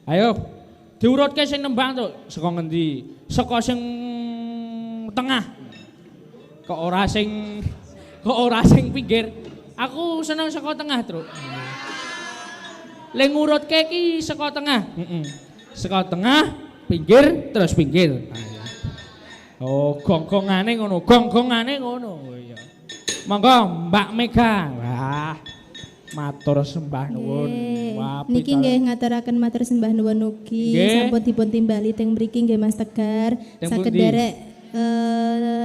Ayo diurutke sing nembang to saka ngendi? Saka sing tengah. Kok ora sing pinggir? Aku seneng saka tengah, Truk. Le ngurutke iki saka tengah. Heeh. Saka tengah, pinggir, terus pinggir. Oh, gong-gongane ngono, gong-gongane ngono. Oh iya. Monggo Mbak Mega. Wah. Matur sembah nuwun. Wah, niki nggih ngaturaken matur sembah nuwun ugi sampun dipun timbali teng mriki nggih Mas Tegar. Saged derek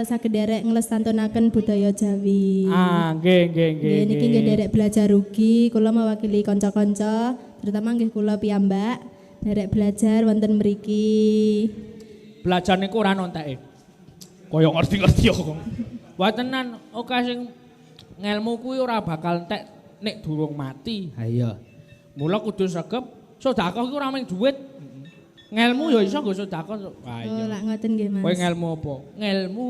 saged derek nglestantunaken budaya Jawi. Ah, nggih nggih nggih. Niki nggih derek belajar ugi, kula mewakili kanca-kanca, terutama nggih kula piyambak derek belajar wonten mriki. Belajar niku ora onteke. Kaya ngerti-ngerti kok. Wah tenan, oke sing ngelmu kuwi ora bakal entek nek durung mati. Ha iya. Mula kudu sregep, sedekah iku ora mung dhuwit. Ngelmu ya iso nggo sedekah. Wah iya. Oh, lak ngoten nggih, Mas. Kowe ngelmu apa? Ngelmu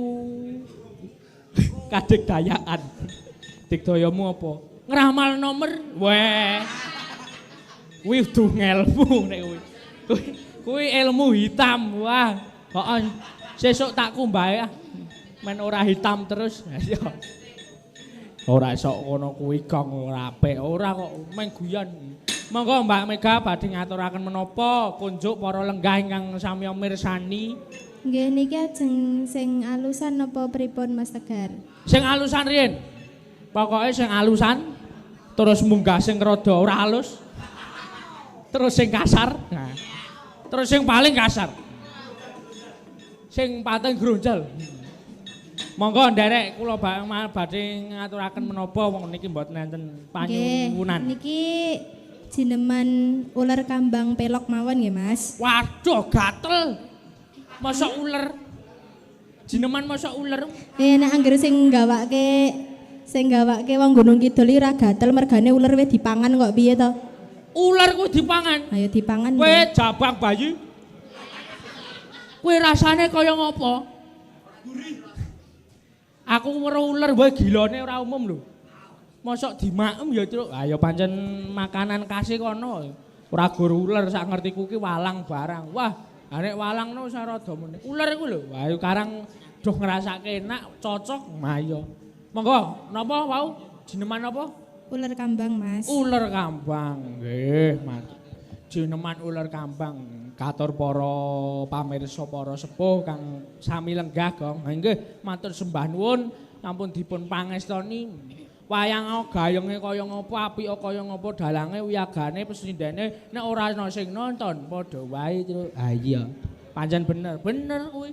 kadigdayaan. Digdayamu apa? Ngramal nomor. Weh. Kuwi kudu ngelmu nek kuwi. Kuwi ilmu hitam. Wah. Heeh. Sesuk tak kumbahe ah. Men ora hitam terus. Ha iya. Ora iso ngono kuwi gong ora apik. Ora kok meng guyon. Monggo Mbak Mega badhe ngaturaken menapa kunjuk para lenggah ingkang sami mirsani. Nggih niki ajeng sing alusan napa pripun Mas Tegar? Sing alusan riyin. Pokoke sing alusan terus munggah sing rada ora alus. Terus sing kasar. Nah. Terus sing paling kasar. Sing pating gronjol. Monggo nderek kula badhe ngaturaken menapa wong niki mboten enten panyuwunan. Niki jineman uler kambang pelok mawon nggih Mas. Waduh gatel. Mosok uler. Jineman mosok uler. Nek anggere sing gawake wong Gunung Kidul iki ora gatel mergane uler wis dipangan kok piye to? Uler kuwi dipangan. Ayo dipangan. Kowe jabang bayi. Kowe rasane kaya ngopo? Gurih. Aku weruh uler wae gilane ora umum lho. Mosok dimakem ya, Truk. Ha ya pancen makanan khase kono. Ora gur uler sak ngertiku ki walang barang. Wah, nek walang no wis rada meneh. Uler iku lho. Wah, karang duh ngrasake enak, cocok. Ha iya. Monggo, napa wau? Jineman apa? Uler kambang, Mas. Uler kambang. Nggih, Mas. Jineman uler kambang. Katur para pamirsa para sepuh kang sami lenggah gong. Nggih, matur sembah nuwun sampun dipun pangestoni. Wayang gayenge kaya ngapa, apike kaya ngapa, dalange wiyagane pesindene nek ora ana sing nonton padha wae. Ha iya. Pancen bener, bener kuwi.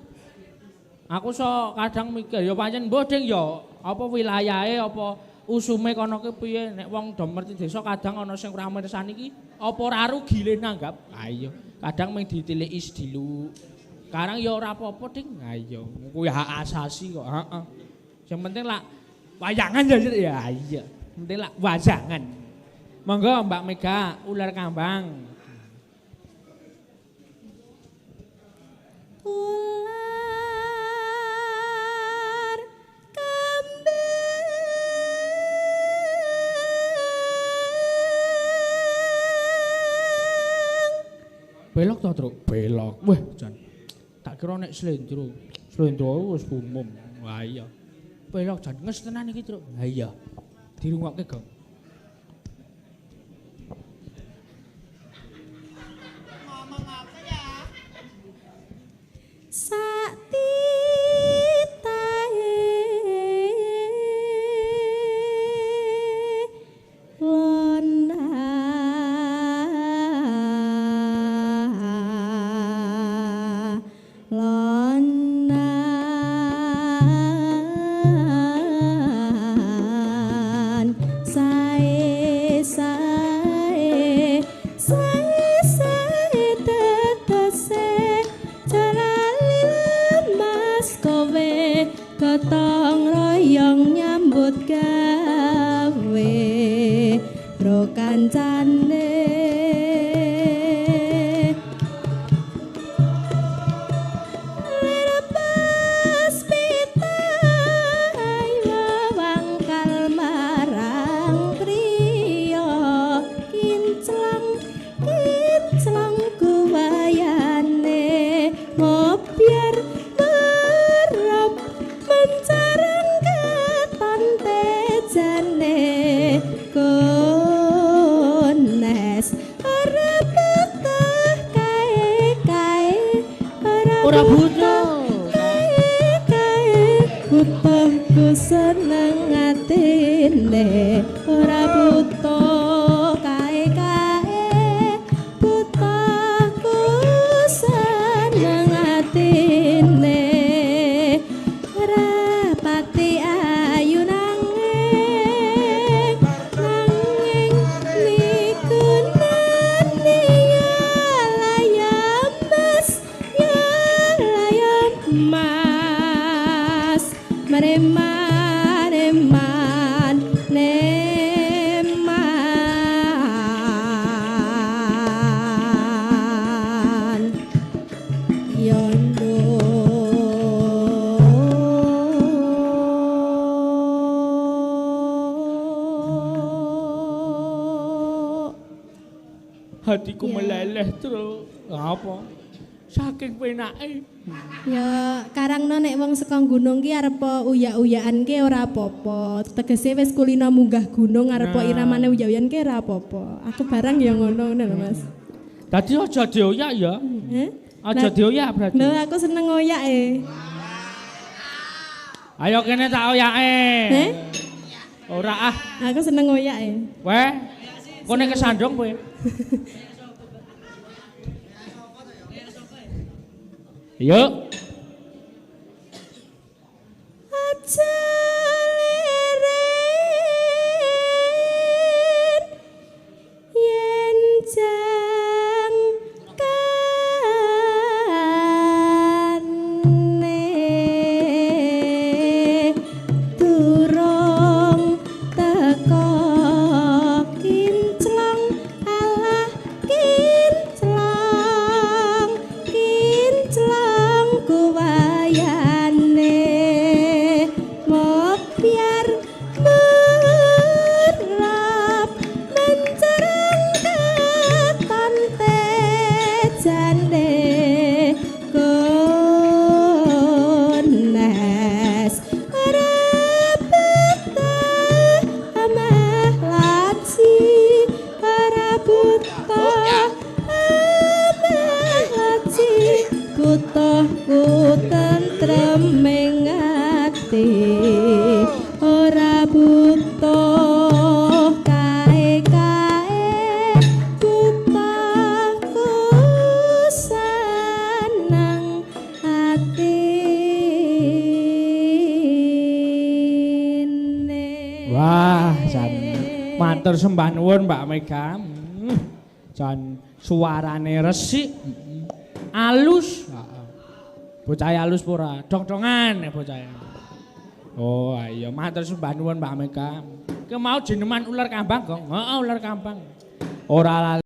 Aku sok kadang mikir ya pancen mbuh ding ya apa wilayahe apa usume kono ki piye nek wong do ngerti desa kadang ana sing ora mirsani iki apa ora rugi le nanggap. Ha iya. Kadang mung ditiliki sedilu. Karang ya ora apa-apa ding. Ha iya, kuwi hak asasi kok. Heeh. Sing penting lak wayangan ya ya iya. Penting lak wajangan. Monggo Mbak Mega ular kambang. Ular kambang. Belok to, Truk? Belok. Wah, jan. Tak kira nek slendro. Slendro wis umum. Wah iya. Belok jan nges tenan iki, Truk. Ha iya. Dirungokke, Gong. Ngomong apa ya? Sak titahe lona lonan sae sae sae sae tetese jalali lemas kowe gotong royong nyambut gawe bro kancane. Lepas pitai wangkal marang priya kinclong kinclong. Ora butuh. Kae butuhku seneng atine ora butuh kae kae butuhku seneng atine ora pati ayu nanging nanging niku nani ya layam mas ya layam mas mereman eman neman yondo. Hatiku Ya. meleleh terus. Apa? Saking penake. Ya karangno nek wong saka gunung ki arep uyak-uyakan ki ora apa-apa. Tegese wis kulino munggah gunung arep Nah. iramane uyak-uyakan ki ora apa-apa. Aku barang ya ngono ngono lho Mas. Dadi aja dioyak ya. Heh? Aja Nah, dioyak berarti. Lho aku seneng ngoyak e. Ayo kene tak oyake. Heh? Ora ah. Aku seneng ngoyak e. Weh. Kone kesandung kowe. Yuk. Aja leren yen jangkane durung teko kinclong alah kinclong kinclong kuwayane mobyar murap mencerang keton tejane kones ora betah ameh laci ora buta ameh laci butuhku tentrem ing ati ora butuh kae kae butuhku seneng atine. Wah, jan matur sembah nuwun Mbak Mega. Jan suarane resik, alus. Heeh. Bocah alus apa ora? Dong-dongan bocah. Oh, iya matur sembah nuwun Mbak Mega. Ki mau jineman ular kambang, Gong. Heeh, ular kambang. Ora lali.